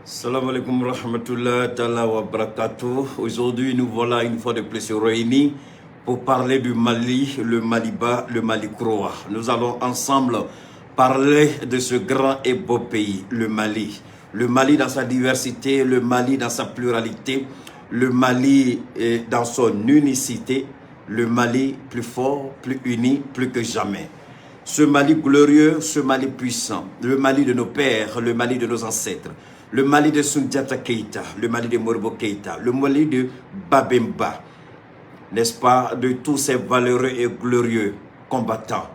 Salam alaikum rahmatullah ta'ala wa barakatuh. Aujourd'hui, nous voilà une fois de plus réunis pour parler du Mali, le Maliba, le Mali croat. Nous allons ensemble parler de ce grand et beau pays, le Mali. Le Mali dans sa diversité, le Mali dans sa pluralité, le Mali dans son unicité, le Mali plus fort, plus uni, plus que jamais. Ce Mali glorieux, ce Mali puissant, le Mali de nos pères, le Mali de nos ancêtres, le Mali de Sundiata Keïta, le Mali de Modibo Keïta, le Mali de Babemba, n'est-ce pas, de tous ces valeureux et glorieux combattants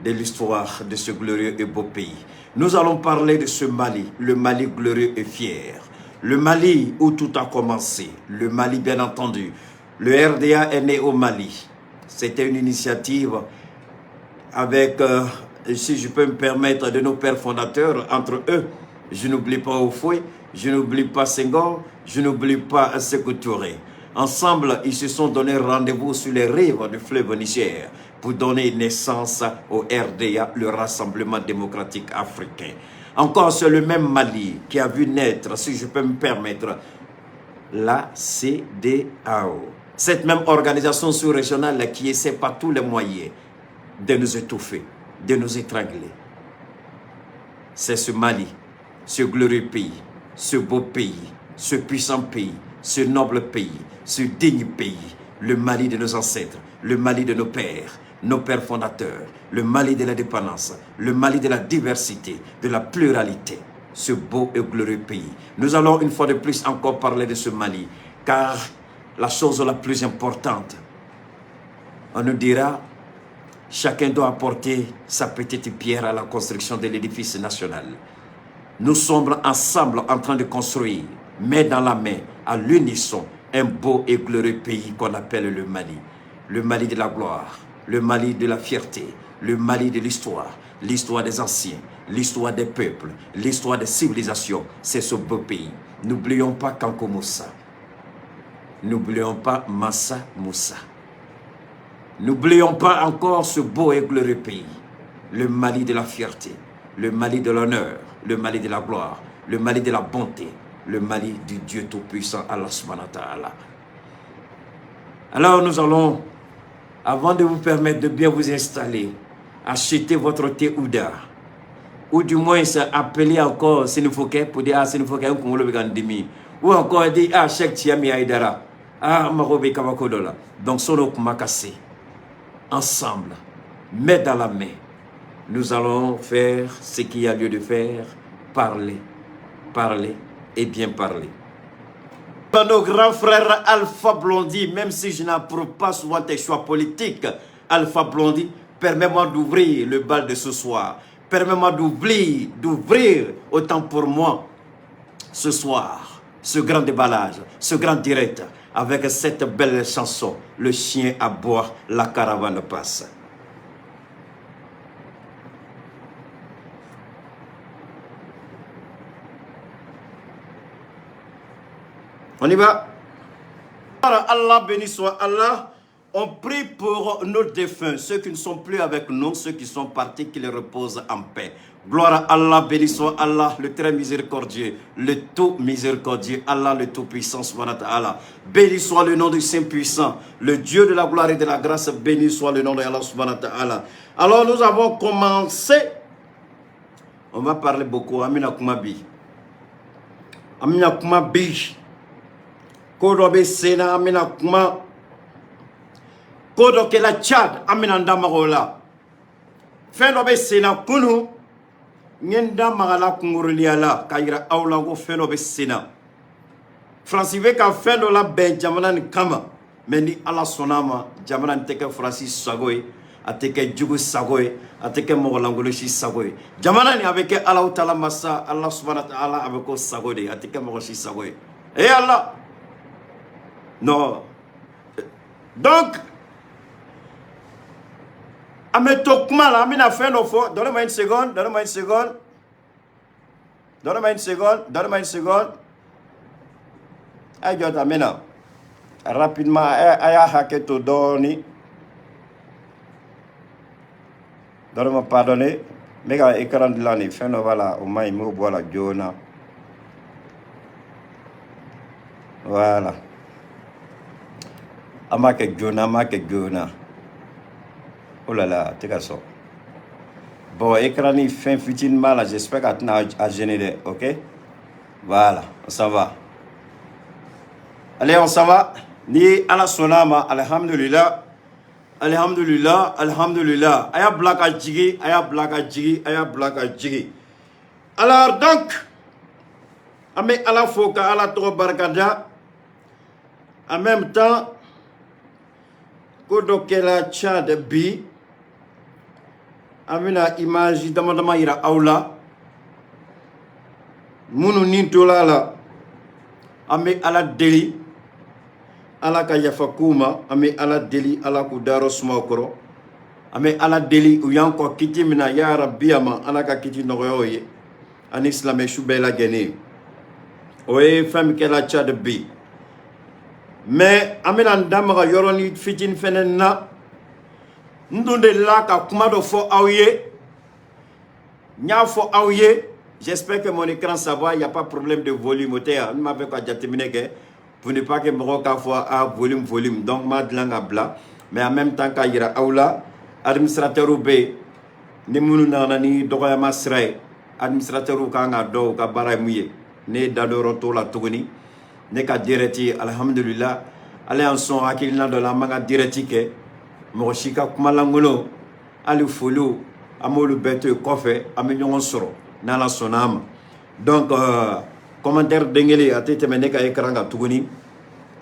de l'histoire de ce glorieux et beau pays. Nous allons parler de ce Mali, le Mali glorieux et fier, le Mali où tout a commencé, le Mali bien entendu. Le RDA est né au Mali. C'était une initiative avec, si je peux me permettre, de nos pères fondateurs, entre eux, je n'oublie pas Houphouët, je n'oublie pas Senghor, je n'oublie pas Sékou Touré. Ensemble, ils se sont donné rendez-vous sur les rives du fleuve Niger pour donner naissance au RDA, le Rassemblement démocratique africain. Encore, c'est le même Mali qui a vu naître, si je peux me permettre, la CEDEAO. Cette même organisation sous-régionale qui essaie par tous les moyens de nous étouffer, de nous étrangler. C'est ce Mali, ce glorieux pays, ce beau pays, ce puissant pays, ce noble pays, ce digne pays, le Mali de nos ancêtres, le Mali de nos pères fondateurs, le Mali de l'indépendance, le Mali de la diversité, de la pluralité, ce beau et glorieux pays. Nous allons une fois de plus encore parler de ce Mali, car la chose la plus importante, on nous dira, chacun doit apporter sa petite pierre à la construction de l'édifice national. Nous sommes ensemble en train de construire, main dans la main, à l'unisson, un beau et glorieux pays qu'on appelle le Mali. Le Mali de la gloire, le Mali de la fierté, le Mali de l'histoire, l'histoire des anciens, l'histoire des peuples, l'histoire des civilisations. C'est ce beau pays. N'oublions pas Kanko Moussa. N'oublions pas Massa Moussa. N'oublions pas encore ce beau et glorieux pays, le Mali de la fierté, le Mali de l'honneur, le Mali de la gloire, le Mali de la bonté, le Mali du Dieu Tout-Puissant, Allah subhanahu wa ta'ala. Alors nous allons, avant de vous permettre de bien vous installer, acheter votre thé Ouda, ou du moins appeler encore Sénéfoké pour dire ah Sénéfoké, un kunkolo bɛ ka n dimi, ou encore dire ah Cheikh Tiami Aïdara, ah mago bɛ kabako dɔ la. Donc sɔnni kuma ka se, ensemble, main dans la main, nous allons faire ce qu'il y a lieu de faire, parler, parler et bien parler. Nos grands frères Alpha Blondy, même si je n'approuve pas souvent tes choix politiques, Alpha Blondy, permets-moi d'ouvrir le bal de ce soir. Permets-moi d'ouvrir autant pour moi ce soir, ce grand déballage, ce grand direct, avec cette belle chanson, Le chien aboie, la caravane passe. On y va. Allah béni soit Allah. On prie pour nos défunts, ceux qui ne sont plus avec nous, ceux qui sont partis, qu'ils reposent en paix. Gloire à Allah, béni soit Allah, le très miséricordieux, le tout miséricordieux, Allah le tout-puissant, subhanahu wa ta'ala. Béni soit le nom du Saint-Puissant, le Dieu de la gloire et de la grâce, béni soit le nom de Allah, subhanahu wa ta'ala. Alors nous avons commencé, on va parler beaucoup, Amina Kumabi. Amina Kumabi. Ko dɔ bɛ sen na, an bɛna kuma ko dɔ kɛla Tchad, an bɛna n da maga o la. Fɛn dɔ bɛ sen na kunun, n ye n da maga la kunkuruniya la k'a yira aw la ko fɛn dɔ bɛ sen na. Faransi bɛ ka fɛn dɔ labɛn jamana nin kama, mɛ ni Ala sɔnna a ma, jamana nin tɛ kɛ Faransi sago ye, a tɛ kɛ jugu sago ye, a tɛ kɛ mɔgɔlankolon si sago ye. Jamana nin a bɛ kɛ Alahu taala masa, Ala subahana taala a bɛ k'o sago de ye, a tɛ kɛ mɔgɔ si sago ye. Eh Allah! Non. Donc, an bɛ to kuma la, an bɛna fɛn dɔ fɔ. Donnez-moi une seconde, donnez-moi une seconde. Donnez-moi une seconde, donnez-moi une seconde. A ye jɔ tan, n bɛ na. Rapidement, a y'a hakɛ to dɔɔni. Donnez-moi pardonner. N bɛ ka écran dilan nin, fɛn dɔ b'a la, o man ɲi, n b'o bɔ a la joona. Voilà, an b'a kɛ joona, an b'a kɛ joona. Oh là là, a tɛ ka sɔn. Bon, écran ni fɛn fitinin b'a la, j'espère qu'a tɛna a gêner dɛ. Ok, voilà, on s'en va. Allez, on s'en va. Ni Ala sɔnna a ma, alhamdulillah, alhamdulillah, alhamdulillah. A y'a bila ka jigi, a y'a bila ka jigi, a y'a bila ka jigi. Alors donc, an bɛ Ala fo ka Ala tɔgɔ barikada. En même temps, ko dɔ kɛra Tchad bi. An bɛna image dama dama yira aw la. Minnu ni tola la, an bɛ Ala deli, Ala ka yafa k'u ma. An bɛ Ala deli, Ala k'u dayɔrɔ suma u kɔrɔ. An bɛ Ala deli, u y'an kɔ kiti min na, ya Rabi, a ma Ala ka kiti nɔgɔya o ye, ani silamɛ su bɛɛ lajɛlen. O ye fɛn min kɛra Tchad bi. Mais an bɛna n da maga yɔrɔnin fitinin fɛnɛ na. N dun delila ka kuma dɔ fɔ aw ye, n y'a fɔ aw ye. J'espère que mon écran, ça va, il y a pas problème de volume. O tɛ yan, n m'a fɛ ka jateminɛ kɛ pour ne pas que mɔgɔw k'a fɔ a volume, volume. Donc n b'a dilan ka bila, mais en même temps k'a yira aw la, administrateur bɛ yen ni minnu nana ni dɔgɔyama sira ye. Administrateur kan ka dɔn u ka baara ye mun ye. Ne ye da dɔ yɔrɔ t'o la tuguni. Ne ka direct, alhamdulillah, Ala y'an sɔn hakilina dɔ la, an b'an ka direct kɛ. Mɔgɔ si ka kuma lankolon, hali foliw, an b'olu bɛɛ to yen kɔfɛ. An bɛ ɲɔgɔn sɔrɔ n'Ala sɔnna a ma. Donc commentaire den kelen a tɛ tɛmɛ ne ka écran kan tuguni.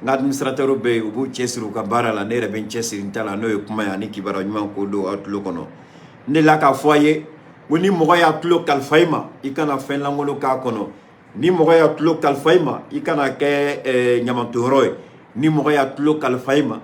N ka administrateur bɛ yen, u b'u cɛsiri u ka baara la. Ne yɛrɛ bɛ n cɛsiri n ta la, n'o ye kuma ye ani kibaruya ɲuman k'o don aw tulo kɔnɔ. N delila k'a fɔ a ye ko ni mɔgɔ y'a tulo kalifa i ma, i kana fɛn lankolon k'a kɔnɔ. Ni mɔgɔ y'a tulo kalifa i ma, i kana kɛ ɲamantoyɔrɔ ye. Ni mɔgɔ y'a tulo kalifa i ma,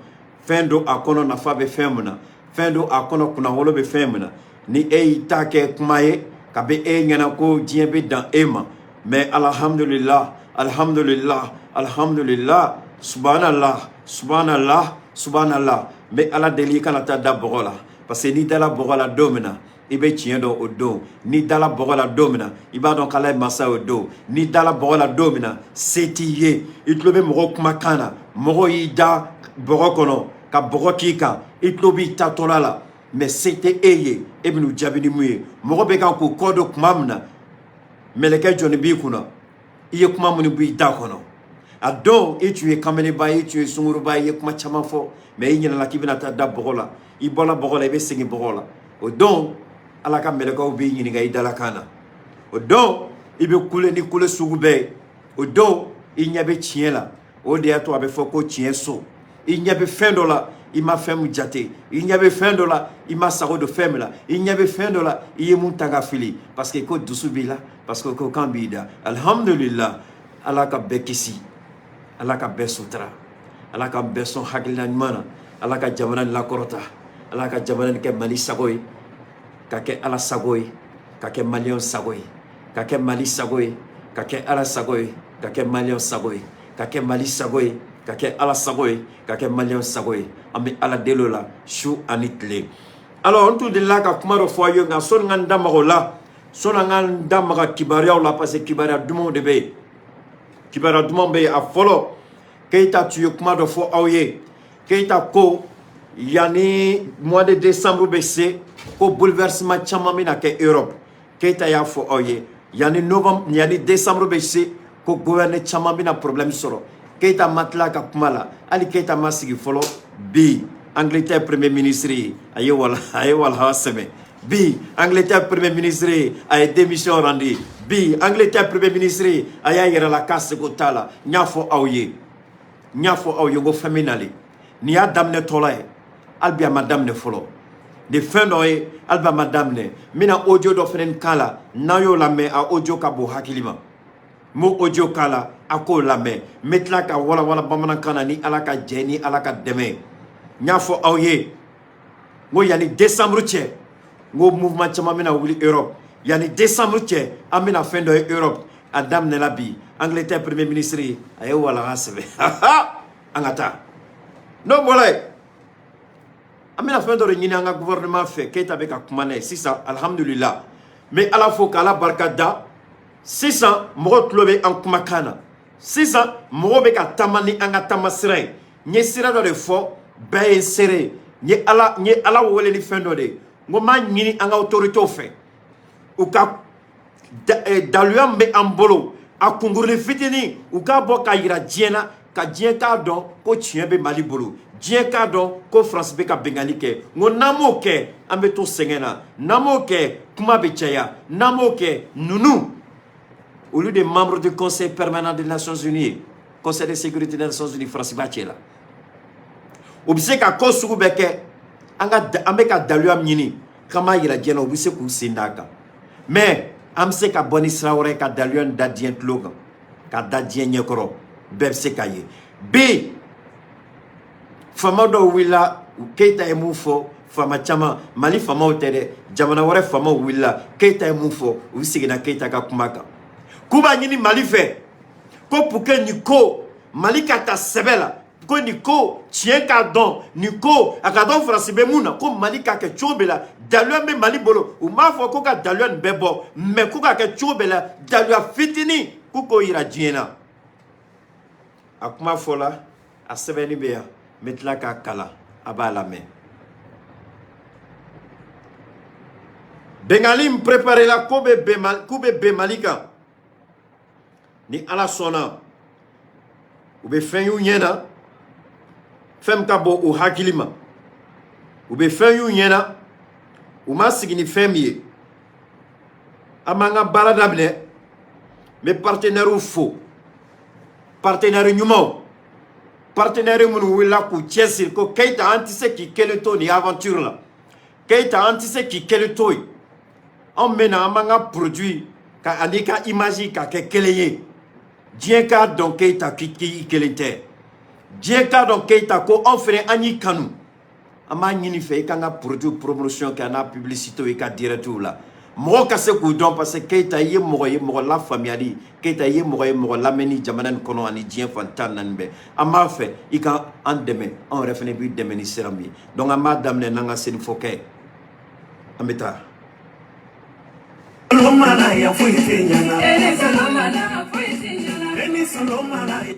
fɛn don a kɔnɔ nafa bɛ fɛn min na, fɛn don a kɔnɔ kunnawolo bɛ fɛn min na. Ni e y'i ta kɛ kuma ye kabi e ɲɛna ko diɲɛ bɛ dan e ma. Mais alhamdulillah, alhamdulillah, alhamdulillah, subhanallah, subhanallah, subhanallah. N bɛ Ala deli, i kana taa da bɔgɔ la, parce que n'i dala bɔgɔ la don min na, i bɛ tiɲɛ dɔn o don. N'i dala bɔgɔ la don min na, i b'a dɔn k'Ala ye masa ye o don. N'i dala bɔgɔ la don min na, se t'i ye. I tulo bɛ mɔgɔw kumakan na, mɔgɔw y'i da bɔgɔ kɔnɔ ka bɔgɔ k'i kan, i tulo b'i tatɔla la, mais se tɛ e ye. E bɛn'u jaabi ni mun ye? Mɔgɔ bɛ kan k'u kɔ don tuma min na, mɛlɛkɛ jɔnni b'i kunna? I ye kuma minnu b'i da kɔnɔ a don, i tun ye kamalenba ye, i tun ye sunkuruba ye, i ye kuma caman fɔ, mais i ɲinɛna k'i bɛna taa da bɔgɔ la. I bɔla bɔgɔ la, i bɛ segin bɔgɔ la. O don, Ala ka mɛlɛkɛw b'i ɲininka i dalakan na. O don, i bɛ kule ni kule sugu bɛɛ ye. O don, i ɲɛ bɛ tiɲɛ la. O de y'a to a bɛ fɔ ko tiɲɛ so. I ɲɛ bɛ fɛn dɔ la, i ma fɛn min jate. I ɲɛ bɛ fɛn dɔ la, i ma sago don fɛn min la. I ɲɛ bɛ fɛn dɔ la, i ye mun ta ka fili, parce que ko dusu b'i la, parce que ko kan b'i da. Alhamdulillah, Ala ka bɛɛ kisi, Ala ka bɛɛ sutura, Ala ka bɛɛ sɔn hakilina ɲuman na. Ala ka jamana nin lakɔrɔta, Ala ka jamana nin kɛ Mali sago ye, ka kɛ Ala sago ye, ka kɛ Maliyɛnw sago ye, ka kɛ Mali sago ye, ka kɛ Ala sago ye, ka kɛ Maliyɛnw sago ye, ka kɛ Mali sago ye, ka kɛ Ala sago ye, ka kɛ Maliyɛnw sago ye. An bɛ Ala deli o la su ani tile. Alors, n tun delila ka kuma dɔ fɔ aw ye, nka sɔnni ka n da maga o la, sɔnni an ka n da maga kibaruyaw la, parce que kibaruya dumanw de bɛ yen, kibaruya dumanw bɛ yen. A fɔlɔ, Keyita tun ye kuma dɔ fɔ aw ye. Keyita ko yanni mois de décembre bɛ se, ko bouleversement caman bɛna kɛ Europe. Keyita y'a fɔ aw ye, yanni novembre, yanni décembre bɛ se, ko gouverneur caman bɛna problème sɔrɔ. Keyita ma tila ka kuma la hali, Keyita ma sigi fɔlɔ. Bi, Angleterre premier ministre ye, a ye wala, a ye walaha sɛbɛn. Bi, Angleterre premier ministre ye, a ye démission rendu. Bi, Angleterre premier ministre ye, a y'a yɛrɛ la k'a seko t'a la. N y'a fɔ aw ye, n y'a fɔ aw ye ko fɛn bɛ nalen. Nin y'a daminɛ tɔla ye, hali bi a ma daminɛ fɔlɔ. Nin fɛn dɔ ye, hali bi a ma daminɛ. N bɛna audio dɔ fɛnɛ k'a la, n'an y'o lamɛn, a audio ka bon hakili ma. N b'o audio k'a la, a k'o lamɛn. N bɛ tila ka walawala bamanankan na, ni Ala ka jɛ, ni Ala ka dɛmɛ. N y'a fɔ aw ye n ko yanni décembre cɛ, n ko mouvement caman bɛna wuli Europe. Yanni décembre cɛ, an bɛna fɛn dɔ ye Europe. A daminɛla bi. Angleterre premier ministre, a ye walaha sɛbɛn. An ka taa. N'o bɔra yen, an bɛna fɛn dɔ de ɲini an ka gouvernement fɛ. Keyita bɛ ka kuma n'a ye sisan. Alhamdulillah, n bɛ Ala fo k'Ala barika da. Sisan mɔgɔw tulo bɛ an kumakan na. Sisan mɔgɔw bɛ ka taama ni an ka taama sira ye. N ye sira dɔ de fɔ, bɛɛ ye seere ye. N ye Ala wele ni fɛn dɔ de ye. N ko n b'a ɲini an ka autorités fɛ, u ka daluya min bɛ an bolo, a kunkurunin fitinin, u k'a bɔ k'a yira diɲɛ na, ka diɲɛ k'a dɔn ko tiɲɛ bɛ Mali bolo, diɲɛ k'a dɔn ko Faransi bɛ ka binkanni kɛ. N ko n'an m'o kɛ, an bɛ to sɛgɛn na. N'an m'o kɛ, kuma bɛ caya. N'an m'o kɛ, ninnu, olu de membre du Conseil permanent des Nations Unies ye, Conseil de sécurité des Nations Unies, Faransi b'a cɛ la, u bɛ se ka ko sugu bɛɛ kɛ. An ka an bɛ ka daluya min ɲini k'an b'a yira diɲɛ na, u bɛ se k'u sen d'a kan. Mais an bɛ se ka bɔ ni sira wɛrɛ ye ka daluya in da diɲɛ tulo kan, ka da diɲɛ ɲɛkɔrɔ, bɛɛ bɛ se ka ye. Bi faama dɔw wulila, Keyita ye mun fɔ? Faama caman, Mali faamaw tɛ dɛ, jamana wɛrɛ faamaw wulila, Keyita ye mun fɔ? U seginna Keyita ka kuma kan k'u b'a ɲini Mali fɛ ko pour que nin ko Mali ka ta sɛbɛ la, ko nin ko tiɲɛ k'a dɔn, nin ko a ka dɔn Faransi bɛ mun na, ko Mali k'a kɛ cogo bɛɛ la. Daluya bɛ Mali bolo, u m'a fɔ ko ka daluya nin bɛɛ bɔ, mais ko k'a kɛ cogo bɛɛ la, daluya fitinin, k'u k'o yira diɲɛ na. A kuma fɔla, a sɛbɛnni bɛ yan, n bɛ tila k'a kalan, a b'a lamɛn. Bɛnkanli in préparé la ko bɛ bɛn Mali, k'u bɛ bɛn Mali kan. Ni Ala sɔnna, u bɛ fɛn y'u ɲɛ na, fɛn min ka bon u hakili ma. U bɛ fɛn y'u ɲɛ na, u ma sigi ni fɛn min ye. An b'an ka baara daminɛ. N bɛ partenaires fo, partenaire ɲumanw, partenaire minnu wulila k'u cɛsiri ko Keyita, an tɛ se k'i kelen to nin aventure la. Keyita, an tɛ se k'i kelen to yen. Anw bɛ na, an b'an ka produit ka ani ka image ka kɛ kelen ye, diɲɛ k'a dɔn Keyita k'i kelen tɛ, diɲɛ k'a dɔn Keyita ko anw fɛnɛ an y'i kanu. An b'a ɲini fɛ i k'an ka produit promotion kɛ, a n'a publicité, i ka direct la, mɔgɔ ka se k'u dɔn, parce que Keyita, i ye mɔgɔ ye mɔgɔ lafaamuyali. Keyita, i ye mɔgɔ ye mɔgɔ lamɛnni jamana nin kɔnɔ ani diɲɛ fan 14 bɛɛ. An b'a fɛ i ka an dɛmɛ, anw yɛrɛ fɛnɛ b'i dɛmɛ ni sira min ye. Donc an b'a daminɛ n'an ka senifɔkɛ, an bɛ taa. N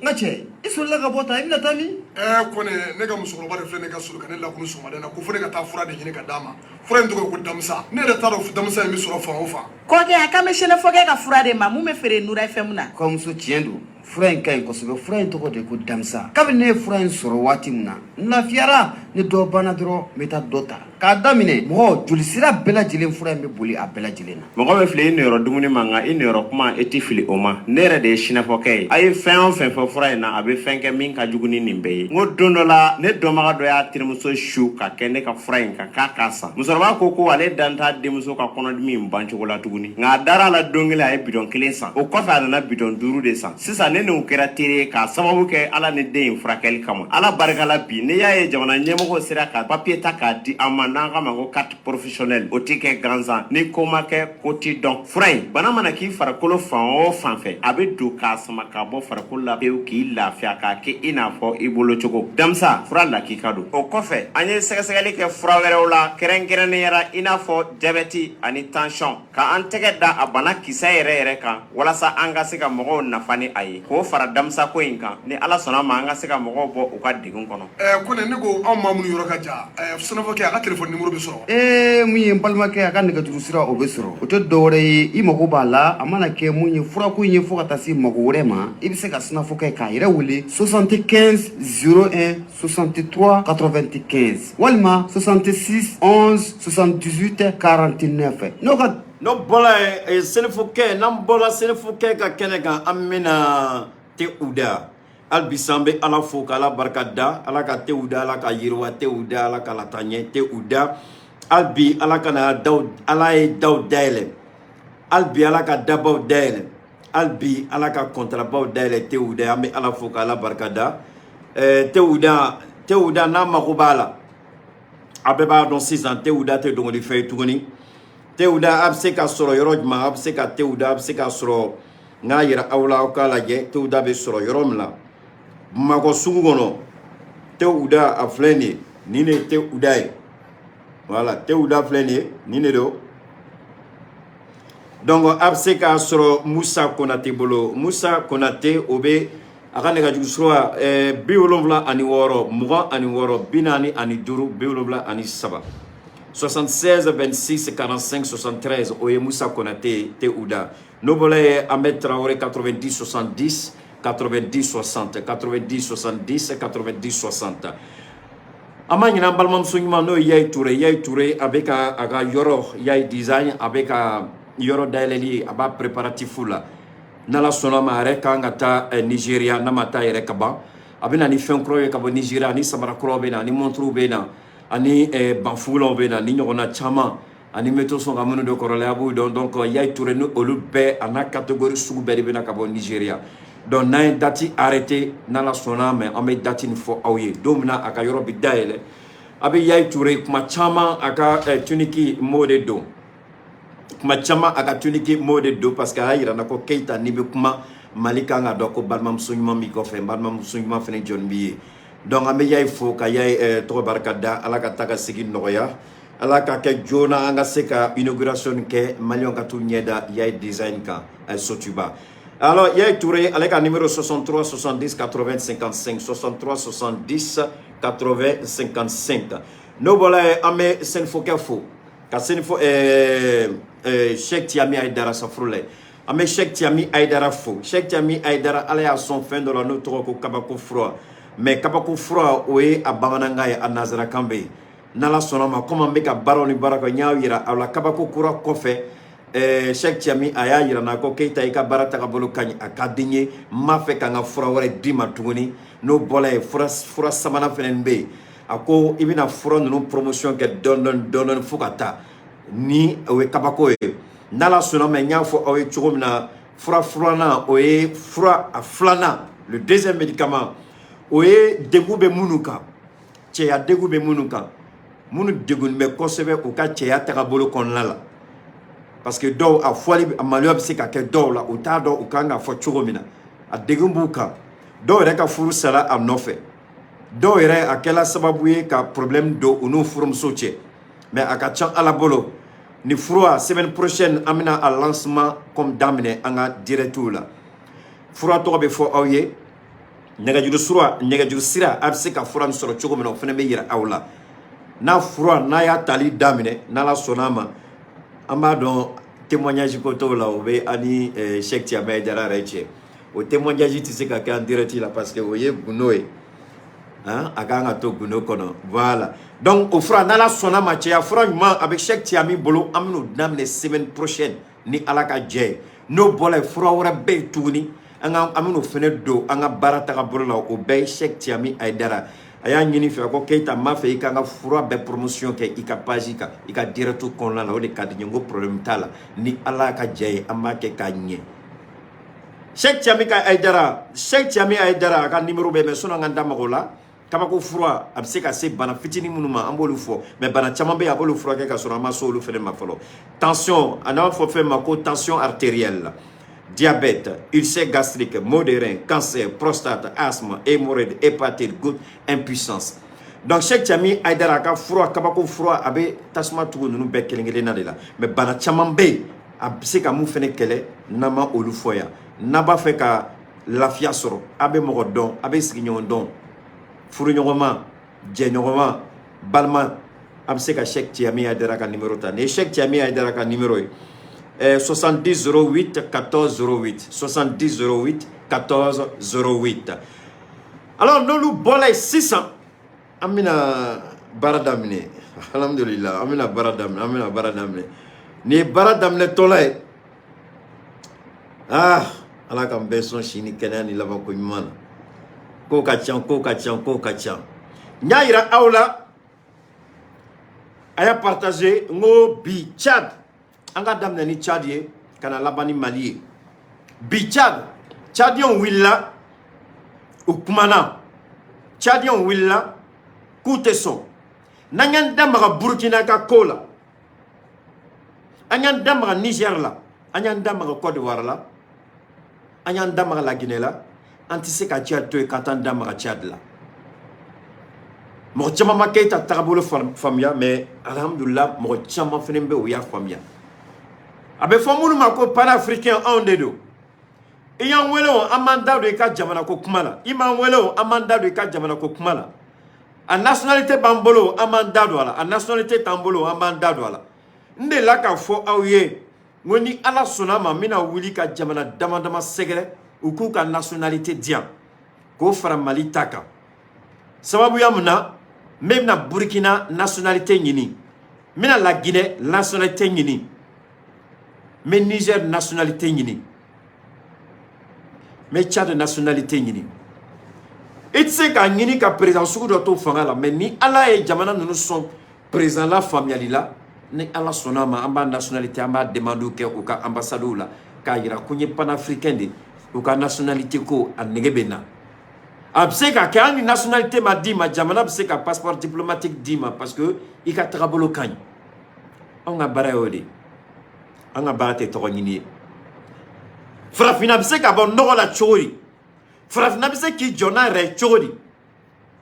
ka cɛ, i solila ka bɔ tan, i bɛna taa min? Ɛɛ Kɔnɛ, ne ka musokɔrɔba de filɛ, ne ka soli ka ne lakunu sɔgɔmada in na ko fo ne ka taa fura de ɲini ka d'a ma. Fura in tɔgɔ ye ko damisa. Ne yɛrɛ t'a dɔn damisa in bɛ sɔrɔ fan o fan. Kɔkɛ, a kan bɛ sɛnɛfɔkɛ ka fura de ma mun bɛ feere Nura FM na. Kɔmuso, tiɲɛ don, fura in ka ɲi kosɛbɛ. Fura in tɔgɔ de ye ko damisa. Kabini ne ye fura in sɔrɔ waati min na, n lafiyara. Ni dɔ banna dɔrɔn, n bɛ taa dɔ ta k'a daminɛ. Mɔgɔ jolisira bɛɛ lajɛlen, fura in bɛ boli a bɛɛ lajɛlen na. Mɔgɔ bɛ fili i niyɔrɔ dumuni ma, nka i niyɔrɔ kuma, i tɛ fili o ma. Ne yɛrɛ de ye sinafɔkɛ ye. A ye fɛn o fɛn fɔ fura in na, a bɛ fɛn kɛ min ka jugu ni nin bɛɛ ye. N ko don dɔ la, ne dɔnbaga dɔ y'a terimuso su ka kɛ ne ka fura in kan k'a k'a san. Musokɔrɔba ko ko ale dan t'a denmuso ka kɔnɔdimi in bancogo la tuguni, nka a dara a la. Don kelen, a ye bidɔn kelen san, o kɔfɛ a nana bidɔn duuru de san. Sisan ne n'u kɛra teri ye k'a sababu kɛ Ala ni den in furakɛli kama. Ala barika la, bi n'i y'a ye jamana ɲɛmɔgɔw sera ka papiye ta k'a di an ma, n'an k'a ma ko carte professionnelle, o ti kɛ gansan. Ni ko ma kɛ, ko ti dɔn. Fura in, bana mana k'i farikolo fan o fan fɛ, a bɛ don k'a sama k'a bɔ farikolo la pewu, k'i lafiya, k'a kɛ i n'a fɔ i bolo cogo. Damisa fura lakika don. O kɔfɛ, an ye sɛgɛsɛgɛli kɛ fura wɛrɛw la, kɛrɛnkɛrɛnnenya la i n'a fɔ jabɛti ani tansiyɔn, ka an tɛgɛ da a bana kisɛ yɛrɛ yɛrɛ kan, walasa an ka se ka mɔgɔw nafa ni a ye, k'o fara damisako in kan. Ni Ala sɔnna ma, an ka se ka mɔgɔw bɔ u ka degun kɔnɔ. Ɛɛ Kɔnɛ, ne ko anw maa minnu yɔrɔ ka jan, ɛɛ sɛnɛfɔkɛ, a ka telefɔni nimoro bɛ sɔrɔ wa? Ee, mun ye n balimakɛ, a ka nɛgɛjuru sira, o bɛ sɔrɔ. O tɛ dɔwɛrɛ ye, i mago b'a la, a mana kɛ mun ye, furako in ye, fo ka taa se mago wɛrɛ ma, i bɛ se ka sinafɔkɛ k'a yɛrɛ wele 75 01 63 95 walima 66 11 78 49. N'o ka N'o bɔra yen, senifokɛ, n'an bɔra senifokɛ ka kɛnɛ kan, an bɛna te u da. Hali bi sa, an bɛ Ala fo k'Ala barika da. Ala ka tew da, Ala ka yiriwa tew da, Ala ka lataa ɲɛ tew da. Hali bi, Ala ka na daw, Ala ye daw dayɛlɛ. Hali bi, Ala ka dabaw dayɛlɛ. Hali bi, Ala ka kɔntarabaw dayɛlɛ tew da. An bɛ Ala fo k'Ala barika da. Tew da, tew da, n'a mago b'a la, a bɛɛ b'a dɔn sisan, tew da tɛ dɔnkilifɛn ye tuguni. Tew da, a bɛ se ka sɔrɔ yɔrɔ jumɛn? A bɛ se ka tew da, a bɛ se ka sɔrɔ, n k'a yira aw la, aw k'a lajɛ tew da bɛ sɔrɔ yɔrɔ min na. Bamakɔ sugu kɔnɔ, tew da, a filɛ nin ye, nin de ye tew da ye. Voilà, tew da filɛ nin ye, nin de don. Donc a bɛ se k'a sɔrɔ Musa Konate bolo. Musa Konate, o bɛ a ka nɛgɛjuru sira 76 26 45 73, 76 26 45 73. O ye Musa Konate te Uda. N'o bɔra yen, Ahmed Traoré, 90 70 90 60, 90 70 90 60. An b'a ɲini an balimamuso ɲuman, n'o ye Yayi Toure. Yayi Toure, a bɛ ka a ka yɔrɔ Yayi Design, a bɛ ka yɔrɔ dayɛlɛli, a b'a préparatif la. N'Ala sɔnna ma, a yɛrɛ kan ka taa Nigéria. N'a ma taa yɛrɛ ka ban, a bɛ na ni fɛn kuraw ye ka bɔ Nigéria. Ani samara kuraw bɛ na, ani montre bɛ na, ani banfugulaw bɛ na, ni ɲɔgɔnna caman, ani métaux sɔn ka minnu don kɔrɔlen, a b'u dɔn. Donc Yayi Toure ni olu bɛɛ, a n'a catégorie sugu bɛɛ de bɛ na ka bɔ Nigéria. Donc n'an ye date arrêté, n'Ala sɔnna ma, an bɛ date nin fɔ aw ye don min na a ka yɔrɔ bɛ dayɛlɛ. A bɛ Yayi Toure kuma caman, a ka tunique m'o de don. Kuma caman, a ka tunique m'o de don, parce que a y'a yira n na ko Keyita, n'i bɛ kuma Mali kan, ka dɔn ko balimamuso ɲuman b'i kɔfɛ. Balimamuso ɲuman fana jɔnni b'i ye? Donc an bɛ Yayi fo ka Yayi tɔgɔ barika da. Ala ka taa ka segin nɔgɔya, Ala ka kɛ joona an ka se ka inauguration kɛ, Maliyɛnw ka t'u ɲɛ da Yayi Design kan Sotuba. Alors Yayi Touré, ale ka numéro 63 70 80 55, 63 70 80 55. N'o bɔra yen, an bɛ Sɛnɛfɔkɛ fo ka Sɛnɛfɔ Cheikh Tiami Ayidara Safurulayi. An bɛ Cheikh Tiami Ayidara fo. Cheikh Tiami Ayidara, Ala y'a sɔn fɛn dɔ la, n'o tɔgɔ ko kabako fura. Mais kabako fura, o ye a bamanankan ye, a nanzarakan bɛ yen. N'Ala sɔnna ma, komi an bɛ ka baaraw ni baara kɛ, n y'a yira aw la kabako kura kɔfɛ, Cheikh Tiami a y'a yira n na ko Keyita, i ka baara tagabolo ka ɲi, a ka di n ye, n b'a fɛ ka n ka fura wɛrɛ d'i ma tuguni. N'o bɔra yen, fura sabanan fɛnɛ bɛ yen. A ko i bɛna fura ninnu promotion kɛ dɔɔni dɔɔni dɔɔni fo ka taa ni o ye kabako ye. N'Ala sɔnna ma, n y'a fɔ aw ye cogo min na, fura filanan, o ye fura a filanan, le deuxième médicament, o ye degun bɛ minnu kan, cɛya degun bɛ minnu kan, minnu degun bɛ kosɛbɛ u ka cɛya tagabolo kɔnɔna la, parce que dɔw a fɔli, a maloya bɛ se ka kɛ dɔw la, u t'a dɔn u kan ka fɔ cogo min na. A degun b'u kan, dɔw yɛrɛ ka furu sara a nɔfɛ, dɔw yɛrɛ a kɛla sababu ye ka problème don u n'u furumuso cɛ. Mais a ka ca Ala bolo, ni fura, semaine prochaine an bɛna a lancement comme daminɛ an ka directive la. Fura tɔgɔ bɛ fɔ aw ye, nɛgɛjuru sira, nɛgɛjuru sira, a bɛ se ka fura min sɔrɔ cogo min na, o fana bɛ yira aw la. N'a fura n'a y'a tali daminɛ, n'Ala sɔnna a ma, an b'a dɔn témoignage ko t'o la, o bɛ ani Cheikh Tiame Aidara yɛrɛ cɛ. O témoignage tɛ se ka kɛ en direct la, parce que o ye gundo ye, han, a kan ka to gundo kɔnɔ. Voilà, donc o fura, n'Ala sɔnna ma, cɛya fura ɲuman, a bɛ Cheikh Tiami bolo, an bɛn'o daminɛ semaine prochaine ni Ala ka jɛ ye. N'o bɔra yen, fura wɛrɛ bɛ yen tuguni, an ka an bɛn'o fana don an ka baara tagabolo la. O bɛɛ ye Cheikh Tiami Aidara. A y'a ɲini fɛ ko Keyita, n b'a fɛ i ka n ka fura bɛɛ promotion kɛ i ka page kan, i ka direct kɔnɔna la, o de ka di n ye. N ko problème t'a la, ni Ala ka jɛ ye, an b'a kɛ k'a ɲɛ. Cheikh Tiami ka Aidara, Cheikh Tiami Aidara, a ka numéro bɛ, mais sɔnni an ka da mago la, kabako fura, a bɛ se ka se bana fitinin minnu ma, an b'olu fɔ, mais bana caman bɛ yen, a b'olu furakɛ ka sɔrɔ an ma se olu fana ma fɔlɔ. Tension, a n'a fɔ fɛn ma ko tension artérielle, diabète, ulcère gastrique, maux de rein, cancer, prostate, asthme, hémorroïde, hépatite, goutte, impuissance. Donc Cheikh Tiami Aidara, a ka fura, kabako fura, a bɛ tasuma tugu ninnu bɛɛ kelen kelenna de la. Mais bana caman bɛ yen, a bɛ se ka mun fana kɛlɛ, n'an ma olu fɔ yan. N'a b'a fɛ ka lafiya sɔrɔ, a bɛ mɔgɔ dɔn, a bɛ sigiɲɔgɔn dɔn, furuɲɔgɔnma, jɛɲɔgɔnma, balima, a bɛ se ka Cheikh Tiami Aidara ka numéro ta. Nin ye Cheikh Tiami Aidara ka numéro ye: 70 08 14 08, 70 08 14 08. Alors n'olu bɔra yen sisan, an bɛna baara daminɛ. Alhamdulillah, an bɛna baara daminɛ, an bɛna baara daminɛ. Nin ye baara daminɛtɔla ye. Ah, Ala k'an bɛɛ sɔn si ni kɛnɛya ni labanko ɲuman na. Kow ka ca, kow ka ca, kow ka ca. N y'a yira aw la, a y'a partager. N ko bi Tchad, an ka daminɛ ni Tchad ye ka na laban ni Mali ye. Bi Tchad, Tchadiens wulila, u kumana. Tchadiens wulila k'u tɛ sɔn n'an y'an da maga Burukina ka ko la, an y'an da maga Niger la, an y'an da maga Côte d'Ivoire la, an y'an da maga Laginɛ la, an tɛ se ka Tchad to yen k'an t'an da maga Tchad la. Mɔgɔ caman ma Keyita tagabolo faamuya, mais alhamdulillah, mɔgɔ caman fana bɛ yen, o y'a faamuya. A bɛ fɔ minnu ma ko panafricain, anw de don. I y'an wele o, an b'an da don i ka jamana ko kuma la. I m'an wele o, an b'an da don i ka jamana ko kuma la. A nationalité b'an bolo, an b'an da don a la. A nationalité t'an bolo, an b'an da don a la. N delila k'a fɔ aw ye n ko ni Ala sɔnna a ma, n bɛna wuli ka jamana dama dama sɛgɛrɛ, u k'u ka nationalité di yan k'o fara Mali ta kan. Sababuya mun na, n bɛna Burkina nationalité ɲini, n bɛna La Guinée nationalité ɲini, n bɛ Niger nationalité ɲini, n bɛ Tchad nationalité ɲini. I tɛ se k'a ɲini ka président sugu dɔ to fanga la, mais ni Ala ye jamana ninnu sɔn président la faamuyali la, ni Ala sɔnna a ma, an b'a nationalité, an b'a demande kɛ u ka ambassade la k'a yira ko n ye panafricain de, u ka nationalité ko a nege bɛ na. A bɛ se ka kɛ hali ni nationalité ma d'i ma, jamana bɛ se ka passeport diplomatique d'i ma, parce que i ka tagabolo ka ɲi. Anw ka baara y'o de ye. An ka baara tɛ tɔgɔ ɲini ye. Farafinna bɛ se ka bɔ nɔgɔ la cogo di? Farafinna bɛ se k'i jɔ n'a yɛrɛ ye cogo di?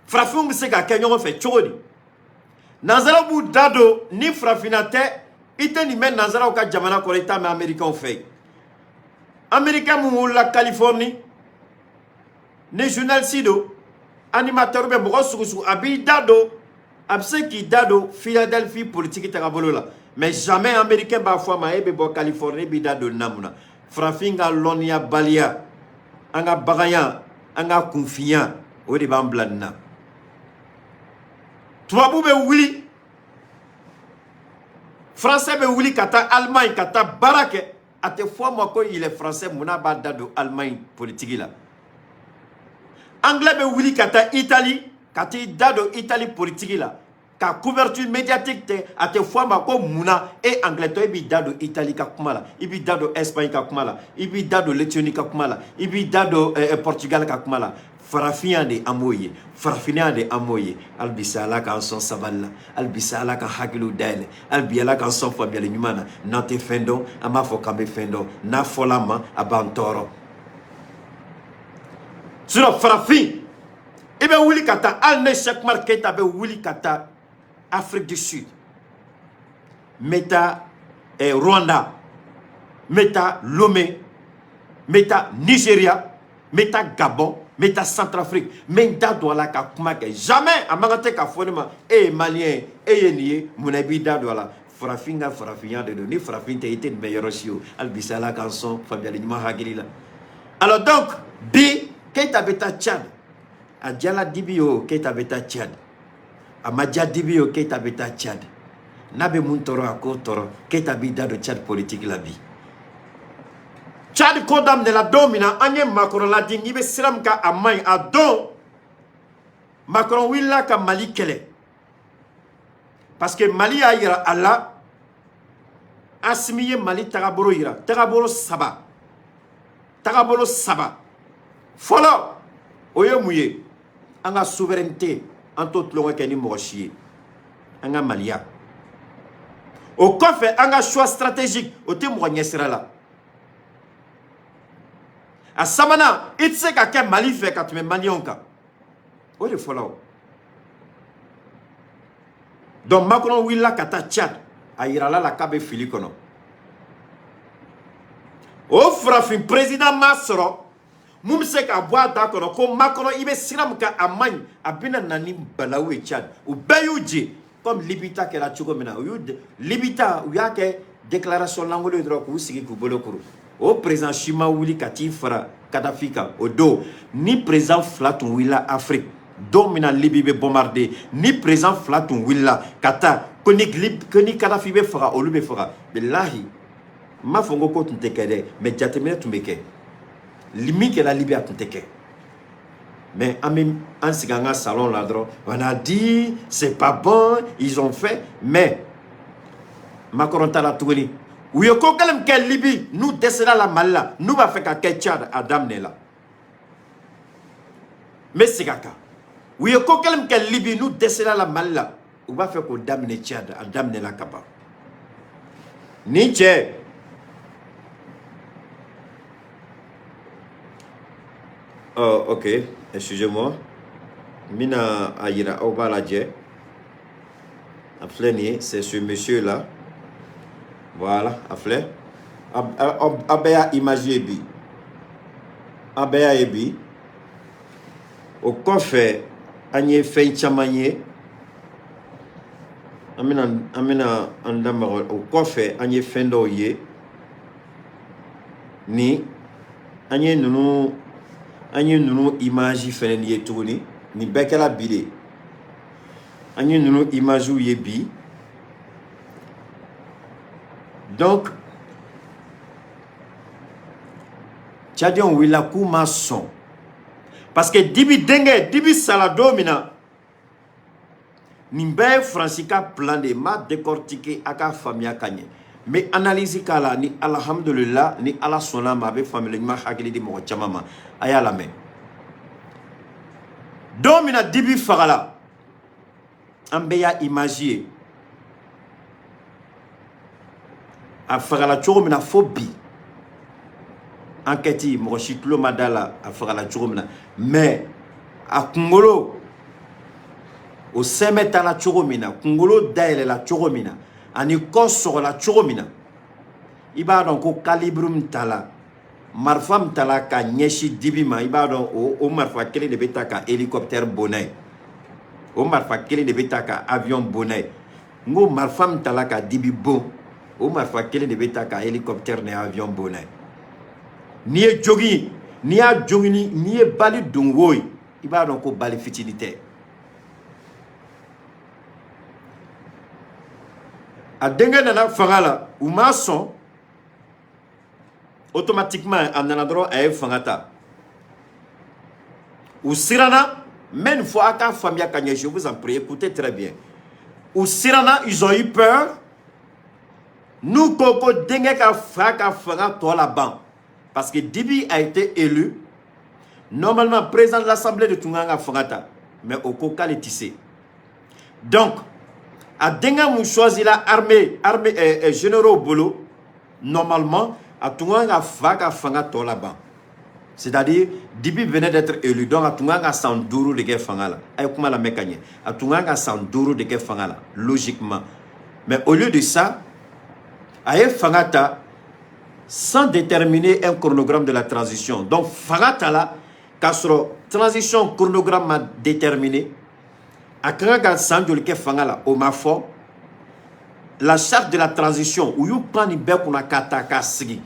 Farafinw bɛ se ka kɛ ɲɔgɔn fɛ cogo di? Nanzaraw b'u da don ni farafinna tɛ. I tɛ nin mɛn nanzaraw ka jamana kɔnɔ, i t'a mɛn américains fɛ yen. Américain mun wolola Californie, ni journaliste don, animateur bɛ mɔgɔ sugu sugu, a b'i da don, a bɛ se k'i da don Philadelphie politique tagabolo la, mais jamais américain b'a fɔ a ma: e bɛ bɔ Californie, e b'i da don nin na mun na? Farafin ka lɔnniyabaliya, an ka baganya, an ka kunfinya, o de b'an bila nin na. Tubabu bɛ wuli, français bɛ wuli ka taa Allemagne ka taa baara kɛ, a tɛ fɔ a ma ko il est français, munna b'a da don Allemagne politique la? Anglais bɛ wuli ka taa Italie ka t'i da don Italie politique la ka couverture médiatique tɛ, a tɛ fɔ a ma ko munna e anglais tɔ, e b'i da don Italie ka kuma la, i b'i da don Espagne ka kuma la, i b'i da don Lettonie ka kuma la, i b'i da don Portugal ka kuma la. Farafinya de an b'o ye, farafinya de an b'o ye. Hali bi sa, Ala k'an sɔn sabali la. Hali bi sa, Ala ka hakiliw dayɛlɛ. Hali bi, Ala k'an sɔn faamuyali ɲuman na. N'an tɛ fɛn dɔn, an b'a fɔ k'an bɛ fɛn dɔn. N'a fɔla an ma, a b'an tɔɔrɔ. Sinon farafin, i bɛ wuli ka taa, hali ne Cheikh Umar Keyita bɛ wuli ka taa Afrique du Sud, n bɛ taa Rwanda, n bɛ taa Lomé, n bɛ taa Nigeria, n bɛ taa Gabon, n bɛ taa Centrafrique, n bɛ n da don a la ka kuma kɛ. Jamais a man kan tɛ k'a fɔ ne ma: e ye malien ye, e ye nin ye, munna i b'i da don a la? Farafin ka farafinya de don. Ni farafin tɛ, i tɛ nin bɛ yɔrɔ si o. Hali bi sa, Ala k'an sɔn faamuyali ɲuman hakili la. Alors donc bi, Keyita bɛ taa Tchad. A diyala Dibi o, Keyita bɛ taa Tchad. A ma diya Dibi o, Keyita bɛ taa Tchad. N'a bɛ mun tɔɔrɔ, a k'o tɔɔrɔ. Keyita b'i da don Tchad politique la bi. Tchad ko daminɛla don min na, an ye Macron ladi n'i bɛ sira min kan, a man ɲi. A don, Macron wulila ka Mali kɛlɛ, parce que Mali y'a yira a la, Assimi ye Mali tagabolo yira, tagabolo saba, tagabolo saba. Fɔlɔ, o ye mun ye? An ka souveraineté, an t'o tulonkɛ kɛ ni mɔgɔ si ye, an ka maliya. O kɔfɛ, an ka choix stratégique, o tɛ mɔgɔ ɲɛsira la. A sabanan, i tɛ se ka kɛ Mali fɛ ka tɛmɛ maliyɛnw kan. O de fɔlɔ o. Donc Macron wulila ka taa Tchad, a yirala la k'a bɛ fili kɔnɔ. O farafin président ma sɔrɔ mun bɛ se ka bɔ a da kɔnɔ ko Macron, i bɛ sira min kan, a man ɲi, a bɛna na ni balawu ye Tchad. U bɛɛ y'u je comme Libi ta kɛra cogo min na. U y'u Libi ta, u y'a kɛ déclaration lankolon ye dɔrɔn k'u sigi k'u bolo kuru. O président si ma wuli ka t'i fara Kadafi kan. O don, ni président fila tun wulila Afrique don min na Libi bɛ bombarder, ni président fila tun wulila ka taa ko ni Kadafi bɛ faga, olu bɛ faga. Bilahi, n m'a fɔ n ko ko tun tɛ kɛ dɛ, mais jateminɛ tun bɛ kɛ. Min kɛra Libi, a tun tɛ kɛ. Mais an bɛ an sigi an ka salon la dɔrɔn, on a dit c'est pas bon, ils ont fait. Mais Macron taara tuguni, u ye ko kelen min kɛ Libi, n'u dɛsɛra la Mali la, n'u b'a fɛ ka kɛ Tchad, a daminɛ la. N bɛ segin a kan: u ye ko kelen min kɛ Libi, n'u dɛsɛra la Mali la, u b'a fɛ k'o daminɛ Tchad. A daminɛla ka ban. Nin cɛ, oh, ok, excusez-moi, n bɛna a yira, aw b'a lajɛ. A filɛ nin ye, c'est ce monsieur là, voilà, a filɛ. A bɛɛ y'a image ye bi, a bɛɛ y'a ye bi. O kɔfɛ, an ye fɛn caman ye, an bɛna an da maga o kɔfɛ. An ye fɛn dɔw ye ni an ye ninnu image fɛnɛ ye tuguni. Nin bɛɛ kɛra bi de. An ye ninnu image ye bi. Donc Tchadiens wulila k'u ma sɔn, parce que Dibi denkɛ, Dibi sala don min na, nin bɛɛ ye Faransi ka plan de ye. N b'a décortiquer a k'a faamuya ka ɲɛ. N bɛ analyse k'a la ni alhamdulillah, ni Ala sɔnna a ma, a bɛ faamuyali ɲuman hakili di mɔgɔ caman ma. A y'a lamɛn. Don min na Dibi fagala, an bɛɛ y'a image ye, a fagala cogo min na. Fo bi, enquête, mɔgɔ si tulo ma da la a fagala cogo min na. Mais a kunkolo o sɛmɛ taala cogo min na, kunkolo dayɛlɛla cogo min na, ani kɔ sɔgɔla cogo min na, i b'a dɔn ko calibre min tala, marifa min tala ka ɲɛsin Dibi ma, i b'a dɔn o marifa kelen de bɛ ta ka hélicoptère bon n'a ye, o marifa kelen de bɛ ta ka avion bon n'a ye. N ko marifa min tala ka Dibi bon, o marifa kelen de bɛ ta ka hélicoptère ni avion bon n'a ye. N'i ye jogin, n'i y'a jogin, n'i ye balle don wo ye, i b'a dɔn ko balle fitinin tɛ. A denkɛ nana fanga la, u m'a sɔn. Automatiquement, a nana dɔrɔn, a ye fanga ta. U siranna. N bɛ nin fɔ a k'a faamuya ka ɲɛ, je vous en prie, écoutez très bien. U siranna, ils ont eu peur. N'u ko ko denkɛ ka fa ka fanga tɔ laban, parce que Dibi a été élu, normalement président de l'Assemblée de tun kan ka fanga ta, mais o ko k'ale tɛ se. Donc a denkɛ mun choisi la armée généraux bolo, normalement a tun kan ka fa ka fanga tɔ laban, c'est-à-dire Dibi venait d'être élu, donc a tun kan ka san 5 de kɛ fanga la. A ye kuma lamɛn ka ɲɛ. A tun kan ka san 5 de kɛ fanga la logiquement, mais au lieu de ça, a ye fanga ta sans déterminer un chronogramme de la transition. Donc fanga ta la k'a sɔrɔ transition chronogramme ma déterminé. A ka kan ka san joli kɛ fanga la, o ma fɔ. La charte de la transition, u y'u pan nin bɛɛ kunna k'a ta k'a sigi.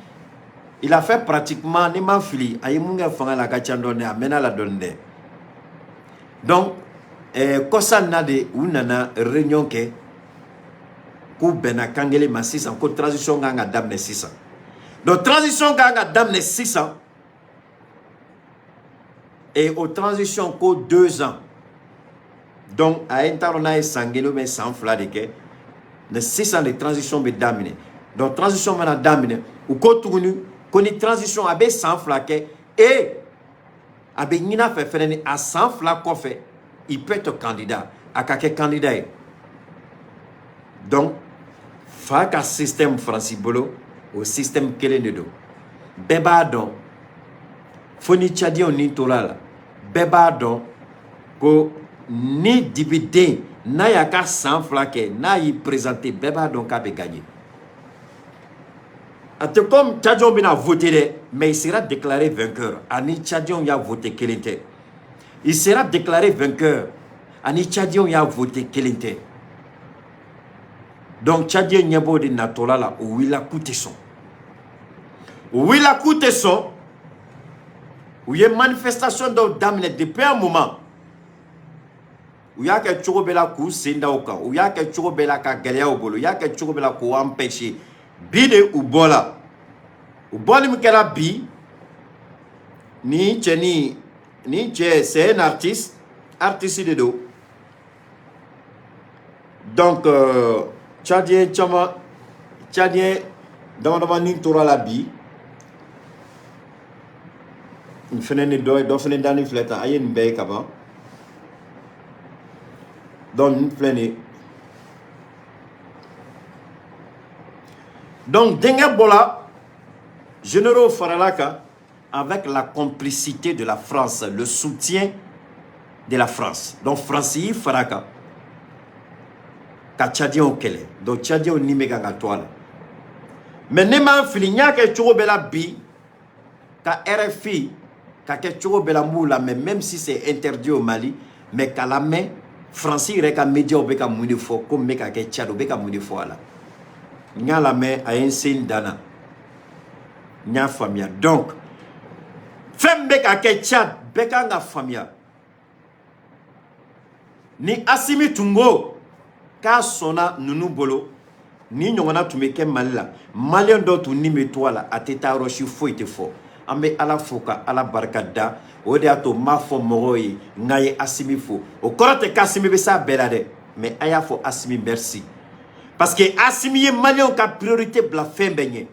Il a fait pratiquement, ni ma fili, a ye mun kɛ fanga la, a ka ca dɔɔni, a mɛnna la dɔɔni dɛ. Donc kɔsa in na de, u nana réunion kɛ k'u bɛnna kan kelen ma sisan ko transition kan ka daminɛ sisan. Donc transition kan ka daminɛ sisan, et o transition ko 2 ans. Donc a ye, n t'a dɔn n'a ye san 1 ou bien san 2 de kɛ, mais sisan de transition bɛ daminɛ. Donc transition mana daminɛ, u ko tuguni ko ni transition a bɛ san 2 kɛ, et a bɛ ɲini a fɛ fɛnɛ ni a san 2 kɔfɛ, il peut être candidat, a ka kɛ candidat ye. Donc fa ka système Faransi bolo, o système kelen de don. Bɛɛ b'a dɔn, fo ni Tchadiens ni tora la, bɛɛ b'a dɔn ko ni Dibiden n'a y'a ka san 2 kɛ, n'a y'i présenté, bɛɛ b'a dɔn k'a bɛ gagner. A tɛ comme Tchadiens bɛna voter dɛ, mais il sera déclaré vainqueur. Ani Tchadiens y'a voté kelen tɛ. Il sera déclaré vainqueur, ani Tchadiens y'a voté kelen tɛ. Donc Tchadien ɲɛ b'o de natɔla la, o wulila k'u tɛ sɔn, u wulila k'u tɛ sɔn. U ye manifestation dɔw daminɛ depuis un moment. U y'a kɛ cogo bɛɛ la k'u sen da o kan, u y'a kɛ cogo bɛɛ la ka gɛlɛya u bolo, u y'a kɛ cogo bɛɛ la k'u empêcher. Bi de u bɔla. U bɔli min kɛra bi, nin cɛnin, nin cɛ, c'est un artiste, artiste de don. Donc Tchadien caman, Tchadien dama damani tora la bi. Nin fɛnɛ ni dɔ dɔ fɛnɛ dani filɛ tan. A ye nin bɛɛ ye ka ban. Donc nin filɛ nin ye. Donc denkɛ bɔra, généraux farala kan avec la complicité de la France, le soutien de la France. Donc France y'i fara kan ka Tchadiens kɛlɛ. Donc Tchadiens ni bɛ kan ka to a la. Mais ne m'a fili, n y'a kɛ cogo bɛɛ la bi ka RFI ka kɛ cogo bɛɛ la, n b'u lamɛn, même si c'est interdit au Mali, mais k'a lamɛn Faransi yɛrɛ ka médiaw bɛ ka mun de fɔ, ko min bɛ ka kɛ Tchad, u bɛ ka mun de fɔ a la. N y'a lamɛn, a ye n se n dan na, n y'a faamuya. Donc fɛn min bɛ ka kɛ Tchad, bɛɛ kan ka faamuya. Ni Asimi tun ko k'a sɔnna ninnu bolo, ni ɲɔgɔnna tun bɛ kɛ Mali la, maliyɛn dɔ tun ni bɛ to a la, a tɛ taa yɔrɔ si, foyi tɛ fɔ. An bɛ Ala fo ka Ala barika da. O de y'a to n b'a fɔ mɔgɔw ye n k'a ye Asimi fo. O kɔrɔ tɛ k'Asimi bɛ s'a bɛɛ la dɛ, mais a y'a fɔ Asimi merci, parce que Asimi ye maliyɛnw ka priorité bila fɛn bɛɛ ɲɛ.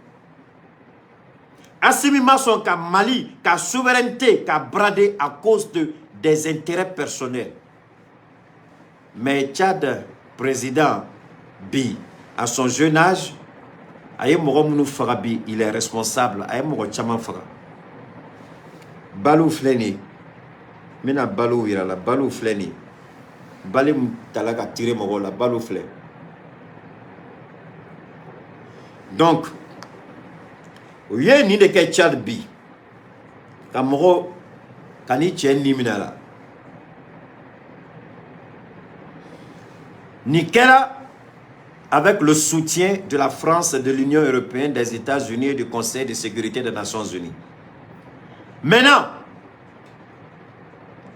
Asimi ma sɔn ka Mali ka souveraineté ka brader à cause de des intérêts personnels. Mais Tchad président bi, à son jeune âge, a ye mɔgɔ minnu faga bi, il est responsable. A ye mɔgɔ caman faga. Baliw filɛ nin ye, n bɛna baliw yira la. Baliw filɛ nin ye, bali min tala ka tirer mɔgɔw la, baliw filɛ. Donc u ye nin de kɛ Tchad bi, ka mɔgɔ ka ni cɛ ni minɛ a la. Nin kɛra avec le soutien de la France, de l'Union européenne, des États-Unis et du Conseil de sécurité des Nations Unies. Maintenant,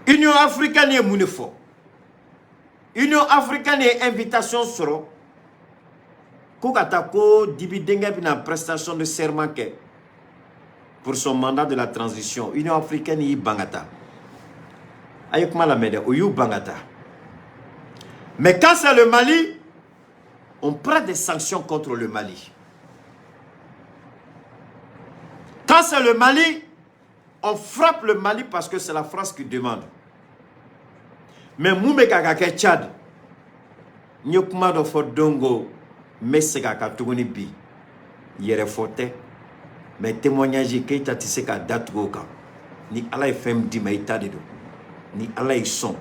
Union africaine ye mun de fɔ? Union africaine ye invitation sɔrɔ ko ka taa ko Dibi denkɛ bɛna prestation de serment kɛ pour son mandat de la transition. Union africaine y'i ban ka taa. A ye kuma lamɛn dɛ, o y'u ban ka taa. Mais quand c'est le Mali, on prend des sanctions contre le Mali. Quand c'est le Mali, on frappe le Mali parce que c'est la France qui demande. Mais mun bɛ ka kɛ Tchad? N ye kuma dɔ fɔ dongo, n bɛ segin a kan tuguni bi. Yɛrɛfɔ tɛ, mais témoignage, Keyita tɛ se k'a datugu o kan. Ni Ala ye fɛn min d'i ma, i ta de don. Ni Ala y'i sɔn,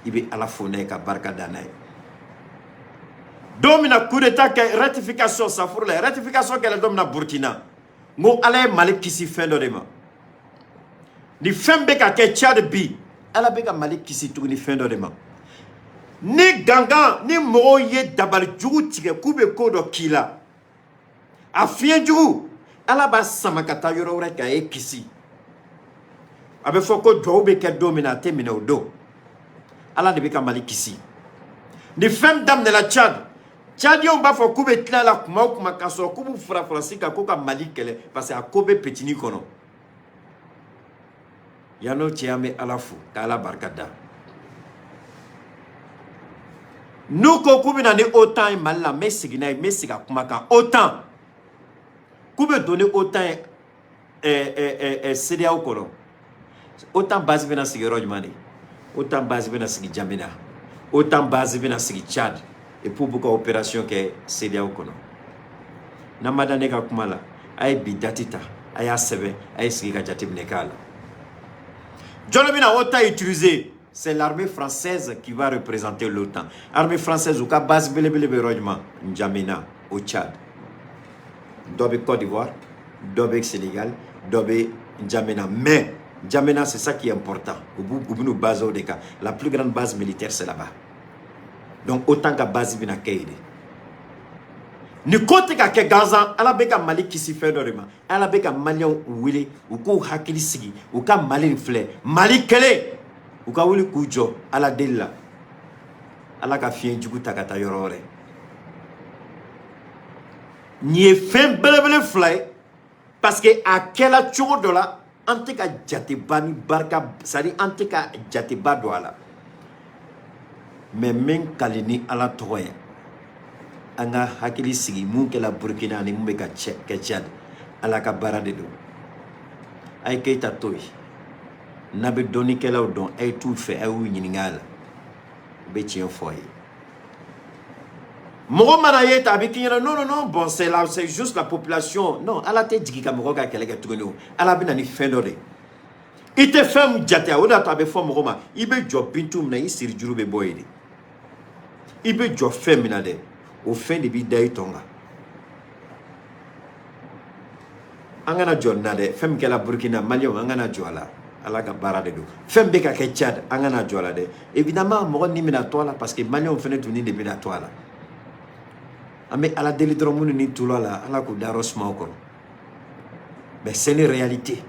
i bɛ Ala fo n'a ye ka barika da n'a ye. Don min na coup d'état kɛ, rectification safurula, rectification kɛra don min na Burkina, n ko Ala ye Mali kisi fɛn dɔ de ma. Ni fɛn bɛ ka kɛ Tchad bi, Ala bɛ ka Mali kisi tuguni fɛn dɔ de ma. Ni gangan ni mɔgɔw ye dabali jugu tigɛ k'u bɛ ko dɔ k'i la, a fiɲɛ jugu, Ala b'a sama ka taa yɔrɔ wɛrɛ k'a ye kisi. A bɛ fɔ ko duwawu bɛ kɛ don min na, a tɛ minɛ o don. Ala de bɛ ka Mali kisi. Ni fɛn daminɛna Tchad, Tchadiens b'a fɔ k'u bɛ tila la kuma o kuma, k'a sɔrɔ k'u b'u fara Faransi kan ko ka Mali kɛlɛ, parce que a ko bɛ petini kɔnɔ. Yan'o cɛ, an bɛ Ala fo k'Ala barika da. N'u ko k'u bɛ na ni OTAN ye Mali la, n bɛ segin n'a ye, n bɛ segin a kuma kan. OTAN, k'u bɛ don ni OTAN ye CEDEAO kɔnɔ. OTAN base bɛna sigi yɔrɔ jumɛn de? OTAN base bɛna sigi N'Djamena, OTAN base bɛna sigi Tchad, et puis u b'u ka opération kɛ CEDEAO kɔnɔ. N'an ma da ne ka kuma la, a ye bi date ta, a y'a sɛbɛn, a ye sigi ka jateminɛ k'a la. Jɔn bɛna OTAN utiliser? C'est l'armée française qui va représenter l'OTAN. Armée française, u ka base belebele bɛ yɔrɔ jumɛn? N'Djamena, au Tchad. Dɔ bɛ Côte d'Ivoire, dɔ bɛ Sénégal, dɔ bɛ N'Djamena. Mais N'Djamena, c'est ça qui est important. U b'u base o de kan. La plus grande base militaire, c'est là-bas. Donc OTAN ka base bɛna kɛ yen de. Ni ko tɛ ka kɛ gansan, Ala bɛ ka Mali kisi fɛn dɔ de ma. Ala bɛ ka maliyɛnw wele u k'u hakili sigi, u ka Mali nin filɛ, Mali kelen, u ka wuli k'u jɔ Ala deli la, Ala ka fiɲɛ jugu ta ka taa yɔrɔ wɛrɛ. Nin ye fɛn belebele fila ye, parce que a kɛla cogo dɔ la, an tɛ ka jateba ni barika, c'est à dire an tɛ ka jateba don a la. Mais n bɛ n kali ni Ala tɔgɔ ye, an ka hakili sigi. Mun kɛla Burukina ani mun bɛ ka kɛ Tchad, Ala ka baara de don. A ye Keyita to yen. N'a bɛ dɔnnikɛlaw dɔn, a ye t'u fɛ, a y'u ɲininka a la, u bɛ tiɲɛ fɔ a ye. Mɔgɔ mana ye ta, a bɛ k'i ɲɛna non, non, non, bon, c'est là, c'est juste la population. Non, Ala tɛ jigin ka mɔgɔ ka kɛlɛ kɛ tuguni. O Ala bɛ na ni fɛn dɔ de ye, i tɛ fɛn min jate. O de y'a to a bɛ fɔ mɔgɔ ma, i bɛ jɔ bintu min na, i siri juru bɛ bɔ yen de. I bɛ jɔ fɛn min na dɛ, o fɛn de b'i da i tɔn kan. An kana jɔ nin na dɛ. Fɛn min kɛra Burkina, Maliyɛnw, an kana jɔ a la. Ala ka baara de don. Fɛn bɛ ka kɛ Tchad, an kana jɔ a la dɛ. Évidemment, mɔgɔ ni bɛna to a la, parce que Maliyɛnw fana tun ni de bɛna to a la. An bɛ Ala deli dɔrɔn, minnu ni tora a la, Ala k'u dayɔrɔ suma u kɔrɔ. Mais c'est une réalité.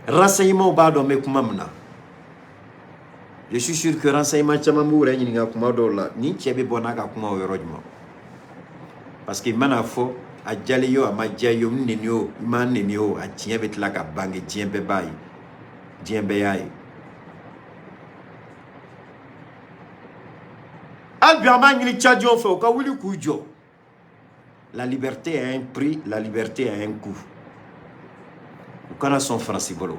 Renseignement b'a dɔn n bɛ kuma min na. Je suis sûr que renseignement caman b'u yɛrɛ ɲininka kuma dɔw la, nin cɛ bɛ bɔ n'a ka kuma o yɔrɔ jumɛn? Parce que i mana fɔ, a jalen ye o, a ma diya ye o, n neni o, i ma neni o, a tiɲɛ bɛ tila ka bange. Diɲɛ bɛɛ b'a ye, diɲɛ bɛɛ y'a ye. Hali bi, an b'a ɲini Tchadiens fɛ, u ka wuli k'u jɔ. La liberté a un prix, la liberté a un coût. U kana sɔn Faransi bolo.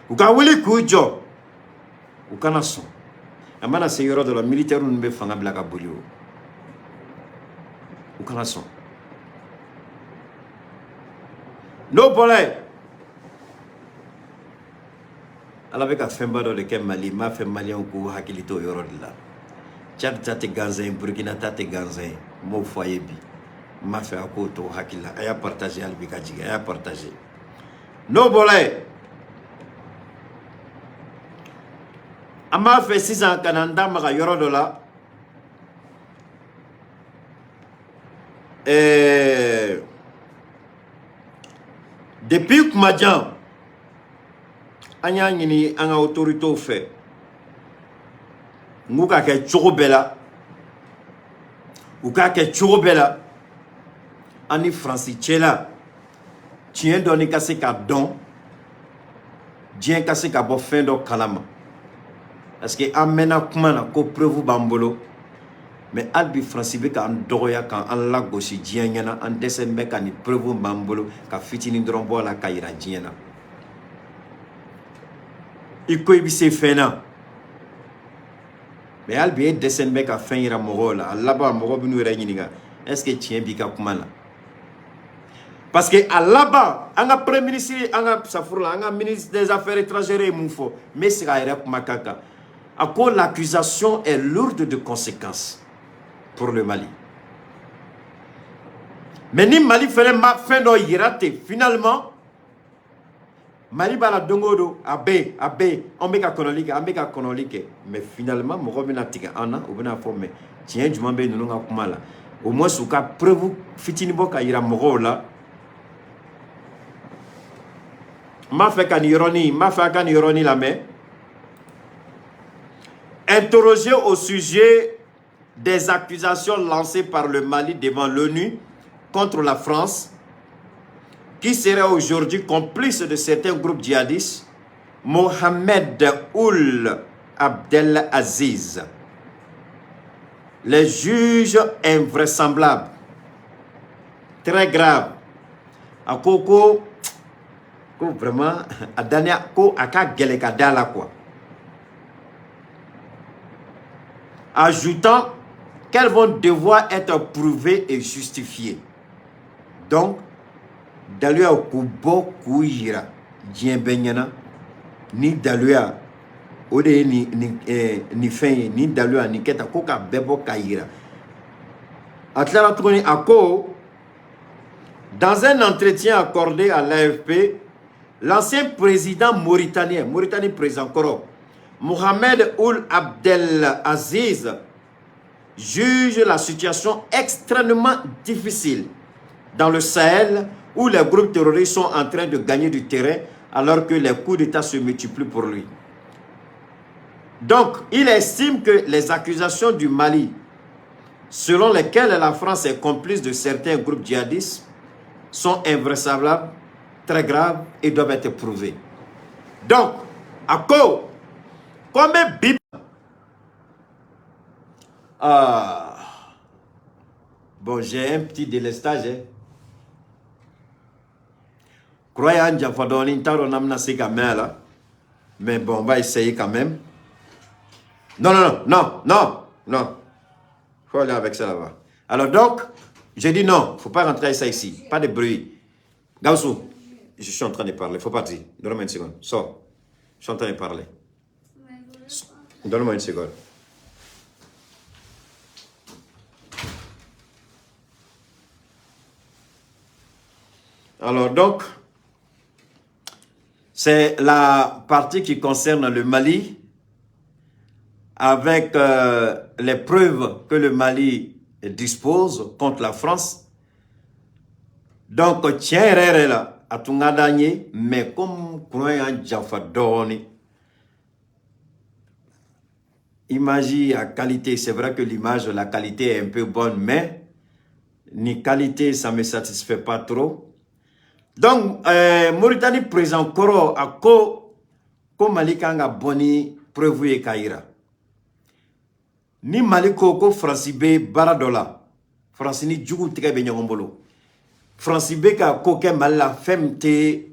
U ka wuli k'u jɔ, u kana sɔn. A mana se yɔrɔ dɔ la, militaire ninnu bɛ fanga bila ka boli o. U kana sɔn. N'o bɔra yen, Ala bɛ ka fɛnba dɔ de kɛ Mali. N b'a fɛ Maliyɛnw k'u hakili to o yɔrɔ de la. Tchad ta tɛ gansan ye, Burkina ta tɛ gansan ye. N b'o fɔ a ye bi. N b'a fɛ a k'o to hakili la. A y'a partager hali bi ka jigin, a y'a partager. N'o bɔra yen, an b'a fɛ sisan ka na n da maga yɔrɔ dɔ la. Depuis kuma jan, an y'a ɲini an ka autorités fɛ n k'u ka kɛ cogo bɛɛ la, u k'a kɛ cogo bɛɛ la, an ni Faransi cɛla tiɲɛ dɔɔni ka se ka dɔn, diɲɛ ka se ka bɔ fɛn dɔ kalama. Parce que an mɛnna kuma na ko preuve b'an bolo, mais hali bi Faransi bɛ k'an dɔgɔya, k'an lagosi diɲɛ ɲɛna. An dɛsɛ bɛ ka nin preuve b'an bolo ka fitinin dɔrɔn bɔ a la ka yira diɲɛ na. I ko i bɛ se fɛn na, mais hali bi e dɛsɛ bɛ ka fɛn yira mɔgɔw la. A laban, mɔgɔw bɛ n'u yɛrɛ ɲininka: est ce que tiɲɛ b'i ka kuma la? Parce que a laban, an ka premier ministre, an ka safuru la, an ka ministre des Affaires étrangères ye mun fɔ? N bɛ segin a yɛrɛ kumakan kan. A ko l'accusation est lourde de conséquences pour le Mali. Mais ni Mali fɛnɛ ma fɛn dɔ yira ten, finalement Mali b'a la don o don, a bɛ yen, a bɛ yen, an bɛ ka kɔnɔli kɛ, an bɛ ka kɔnɔli kɛ, mais finalement mɔgɔ bɛna tigɛ an na, u bɛna fɔ: mais tiɲɛ jumɛn bɛ ninnu ka kuma la? Au moins u ka preuve fitinin bɔ ka yira mɔgɔw la. N b'a fɛ ka nin yɔrɔnin, n b'a fɛ a ka nin yɔrɔnin lamɛn. Interrogé au sujet des accusations lancées par le Mali devant l'ONU contre la France, qui serait aujourd'hui complice de certains groupes djihadistes, Mohamed Ould Abdel Aziz les juge invraisemblables, très grave. A ko ko vraiment a daniya ko a ka gɛlɛn ka da la quoi. Ajoutant qu'elles vont devoir être prouvées et justifiées. Donc, daluya k'u bɔ k'u yira diɲɛ bɛɛ ɲɛna, ni daluya o de ye nin fɛn ye, nin daluya nin kɛ tan, ko ka bɛɛ bɔ k'a yira. A tilara tuguni, a ko: dans un entretien accordé à l'AFP, l'ancien président mauritanien, Mauritanie président kɔrɔ, Mohamed Ould Abdel Aziz, juge la situation extrêmement difficile dans le Sahel, où les groupes terroristes sont en train de gagner du terrain alors que les coups d'État se multiplient pour lui. Donc, il estime que les accusations du Mali, selon lesquelles la France est complice de certains groupes djihadistes, sont invraisemblables, très graves et doivent être prouvées. Donc, à quoi? Combien bip? Ah. Bon, j'ai un petit délestage. Hein. Croyez en janfa dɔɔni, n t'a dɔn n'an bɛna se ka mɛn a la. Mais bon, on va essayer quand même. Non, non, non, non, non. Faut aller avec ça là-bas. Alors donc, j'ai dit non, faut pas rentrer ça ici. Pas de bruit. Gaussou, je suis en train de parler. Faut pas dire. Donne-moi une seconde. Sors. Je suis en train de parler. Donne-moi une seconde. Alors donc, c'est la partie qui concerne le Mali, avec les preuves que le Mali dispose contre la France. Donc, tiɲɛ yɛrɛ yɛrɛ la, a tun ka d'an ye, mais comme courant y'an janfa dɔɔni, image à qualité, c'est vrai que l'image, la qualité est un peu bonne, mais ni qualité, ça me satisfait pas trop. Donc, Mauritanie président kɔrɔ a ko ko Mali kan ka bɔ ni preuve ye k'a yira. Ni Mali ko ko Faransi bɛ baara dɔ la, Faransi ni jugu tɛgɛ bɛ ɲɔgɔn bolo. Faransi bɛ ka ko kɛ Mali la, fɛn min tɛ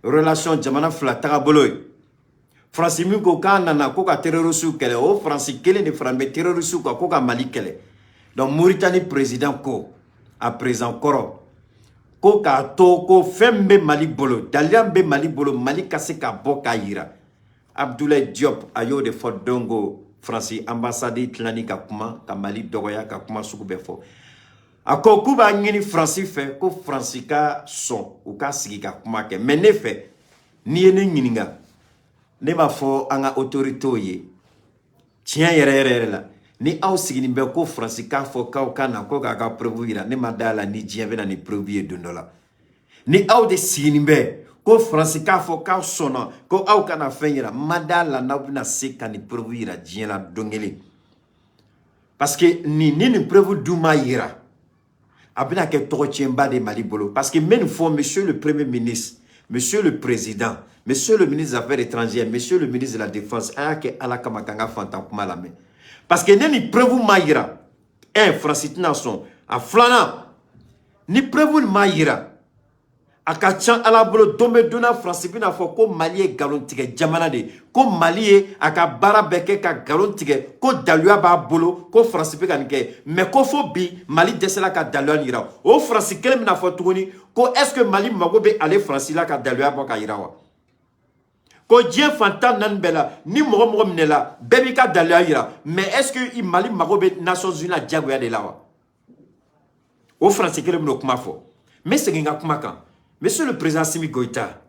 relation jamana fila tagabolo ye. Faransi min ko k'a nana ko ka terroriste kɛlɛ, o Faransi kelen de fana bɛ terroriste kan ko ka Mali kɛlɛ. Donc Mauritanie président ko, a président kɔrɔ ko k'a to ko fɛn min bɛ Mali bolo, daliya min bɛ Mali bolo, Mali ka se ka bɔ k'a yira. Abdoulaye Diop a y'o de fɔ don ko Faransi ambassade tilani ka kuma ka Mali dɔgɔya, ka kuma sugu bɛɛ fɔ. A ko k'u b'a ɲini Faransi fɛ ko Faransi ka sɔn u ka sigi ka kuma kɛ. Mais ne fɛ, n'i ye ne ɲininka, ne b'a fɔ an ka autorités ye, tiɲɛ yɛrɛ yɛrɛ yɛrɛ la, ni aw sigilen bɛ ko Faransi k'a fɔ k'aw ka na ko k'a ka preuve yira, ne ma da la ni diɲɛ bɛ na ni preuve ye don dɔ la. Ni aw de sigilen bɛ ko Faransi k'a fɔ k'aw sɔnna ko aw kana fɛn yira, ma da la n'aw bɛna se ka nin preuve yira diɲɛ la don kelen. Parce que nin preuve dun ma yira, a bɛna kɛ tɔgɔcɛnba de Mali bolo. Parce que n bɛ nin fɔ, monsieur le premier ministre, monsieur le président, monsieur le ministre des Affaires étrangères, monsieur le ministre de la Défense, a y'a kɛ Ala kama k'an ka fantan kuma lamɛn. Parce que ne ni preuve ma yira, un, Faransi tɛna sɔn. A filanan, ni preuve ma yira, a ka ca Ala bolo, don bɛ don na, Faransi bɛna fɔ ko Mali ye nkalon tigɛ jamana de ye, ko Mali ye a ka baara bɛɛ kɛ ka nkalon tigɛ, ko daluya b'a bolo, ko Faransi bɛ ka nin kɛ, mais ko fo bi Mali dɛsɛla ka daluya nin yira. O Faransi kelen bɛna fɔ tuguni ko est ce que Mali mago bɛ ale Faransi la ka daluya bɔ ka yira wa? Ko diɲɛ fantan naani bɛɛ la, ni mɔgɔ mɔgɔ minɛla, bɛɛ b'i ka daluya yira, mais est ce que Mali mago bɛ Nations Unies la diyagoya de la wa? O Faransi kelen bɛn'o kuma fɔ. N bɛ segin n ka kuma kan. Monsieur le président Assimi Goïta,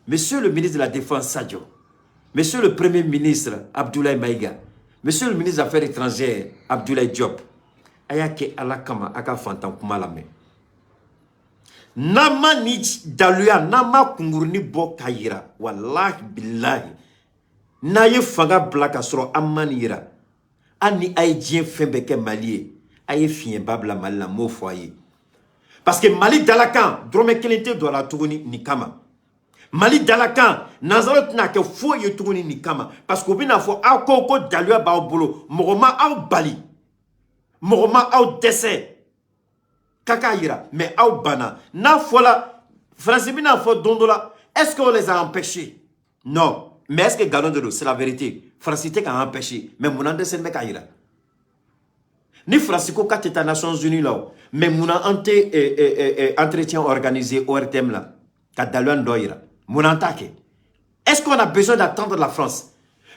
monsieur le ministre de la Défense Sadio, monsieur le premier ministre Abdoulaye Maïga, monsieur le ministre des Affaires étrangères Abdoulaye Diop, a y'a kɛ Ala kama a ka fantan kuma lamɛn. N'an ma ni daluya, n'an ma kunkurunin bɔ ka yira, walahi bilahi, n'a ye fanga bila ka sɔrɔ an ma nin yira, hali ni a ye diɲɛ fɛn bɛɛ kɛ Mali ye, a ye fiɲɛba bila Mali la, n m'o fɔ a ye. Parce que Mali dalakan, dɔrɔmɛ kelen tɛ don a la tuguni nin kama. Mali dalakan, nanzaraw tɛna kɛ foyi ye tuguni nin kama. Parce que u bɛna fɔ aw ko ko daluya b'aw bolo, mɔgɔ ma aw bali, mɔgɔ ma aw dɛsɛ k'a k'a yira, mais aw banna. N'a fɔla, Faransi bɛna fɔ don dɔ la, est-ce qu'on les a empêchés? Non. Mais est-ce que nkalon de don? C'est la vérité. Faransi tɛ k'an empêcher, mais mun na an dɛsɛlen bɛ k'a yira? Ni Faransi ko k'a tɛ taa Nations Unies la o, mais mun na an tɛ entretien organisé ORTM la ka daluya nin dɔ yira? Mun na an t'a kɛ? Est-ce qu'on a besoin d'attendre la France?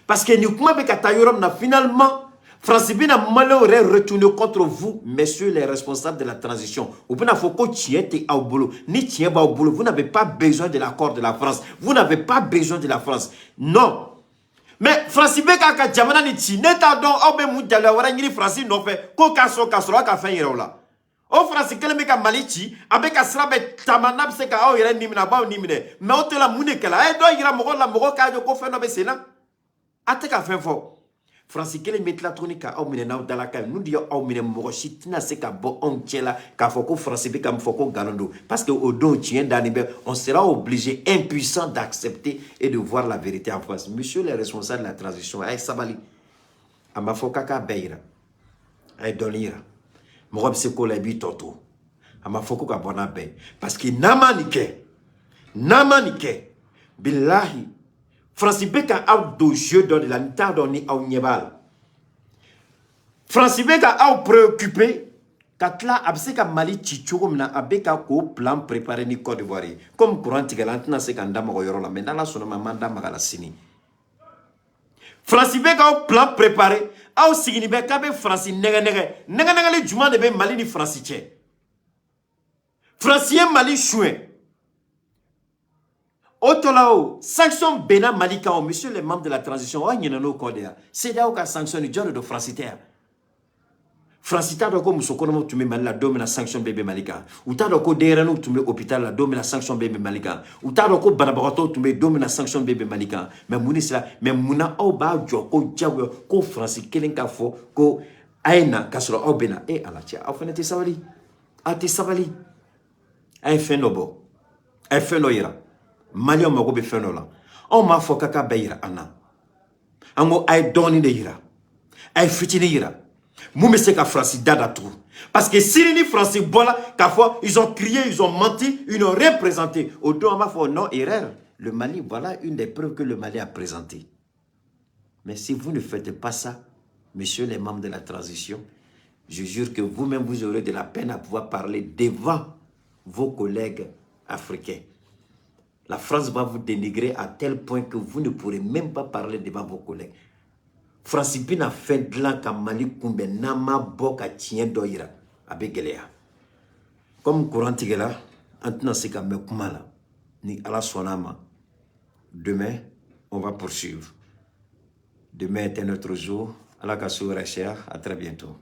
Parce que nin kuma bɛ ka taa yɔrɔ min na, finalement Faransi bɛna Maliyɛnw yɛrɛ retourner contre vous, messieurs les responsables de la transition. U bɛna fɔ ko tiɲɛ tɛ aw bolo. Ni tiɲɛ b'aw bolo, vous n'avez pas besoin de l'accord de la France, vous n'avez pas besoin de la France. Non, mais Faransi bɛ k'a ka jamana ni ci, ne t'a dɔn aw bɛ mun daluya wɛrɛ ɲini Faransi nɔfɛ ko k'a sɔn k'a sɔrɔ aw ka fɛn yɛrɛ o la. O Faransi kelen bɛ ka Mali ci, a bɛ ka sira bɛɛ taama n'a bɛ se ka aw yɛrɛ ni minɛ, a b'aw ni minɛ. Mais aw tɛ la mun de kɛla? A ye dɔ yira mɔgɔw la, mɔgɔw k'a dɔn ko fɛn dɔ bɛ sen na. A tɛ ka fɛn fɔ. Faransi kelen bɛ tila tuguni ka aw minɛ n'aw dalakan ye. N'u de y'aw minɛ, mɔgɔ si tɛna se ka bɔ anw cɛ la k'a fɔ ko Faransi bɛ ka min fɔ ko nkalon don, parce que o don tiɲɛ dannen bɛ. On sera obligé, impuissant, d'accepter et de voir la vérité en face. Monsieur les responsables de la transition, a ye sabali. A ma fɔ k'a k'a bɛɛ yira, a ye dɔɔnin yira. Mɔgɔ bɛ se ko la, i b'i tɔ to. A ma fɔ ko ka bɔ n'a bɛɛ ye, parce que n'an ma nin kɛ, n'an ma nin kɛ, bilahi, Faransi bɛ ka aw don jeu dɔ de la, n t'a dɔn ni aw ɲɛ b'a la. Faransi bɛ ka aw préoccupé ka tila a bɛ se ka Mali ci cogo min na, a bɛ ka k'o plan préparer ni Côte d'Ivoire ye. Comme courant tigɛla, an tɛna se k'an da maga o yɔrɔ la, mais n'Ala sɔnna ma, an b'an da maga la sini. Faransi bɛ k'aw plan préparer, aw sigilen bɛ k'a bɛ Faransi nɛgɛ nɛgɛ. Nɛgɛ nɛgɛli jumɛn de bɛ Mali ni Faransi cɛ? Faransi ye Mali suɲɛ. O tɔ la, o sanction benna Mali kan o. Monsieur les membres de la transition, aw ɲinɛn'o kɔ de ya? CEDEAO ka sanction ni jɔn de don? Faransi tɛ yan? Faransi t'a dɔn ko muso kɔnɔmaw tun bɛ Mali la don min na sanction bɛɛ bɛ Mali kan? U t'a dɔn ko denyɛrɛninw tun bɛ hôpital la don min na sanction bɛɛ bɛ Mali kan? U t'a dɔn ko banabagatɔw tun bɛ yen don min na sanction bɛɛ bɛ Mali kan? Mais mun de sera? Mais munna aw b'a jɔ ko diyagoya ko Faransi kelen k'a fɔ ko a ye na, k'a sɔrɔ aw bɛ na? E Ala cɛ, aw fana tɛ sabali, aw tɛ sabali. A ye fɛn dɔ bɔ, a ye fɛn dɔ yira. Maliyɛnw mago bɛ fɛn dɔ la. Anw m'a fɔ k'a k'a bɛɛ yira an na. An ko a ye dɔɔnin de yira, a ye fitinin yira mun bɛ se ka Faransi da datugu, parce que sini ni Faransi bɔra k'a fɔ ils ont crié, ils ont menti, ils n'ont rien présenté, o don an b'a fɔ non, erreur, le Mali, voilà une des preuves que le Mali a présenté. Mais si vous ne faites pas ça, messieurs les membres de la transition, je jure que vous-même, vous aurez de la peine à pouvoir parler devant vos collègues africains. La France va vous dénigrer à tel point que vous ne pourrez même pas parler devant vos collègues. Faransi bɛna fɛn dilan ka Mali kunbɛn n'an ma bɔ ka tiɲɛ dɔ yira, a bɛ gɛlɛya. Comme courant tigɛla, an tɛna se ka mɛn kuma la. Ni Ala sɔnna a ma, demain on va poursuivre. Demain est un autre jour. Ala ka su wɛrɛ siya. À très bientôt.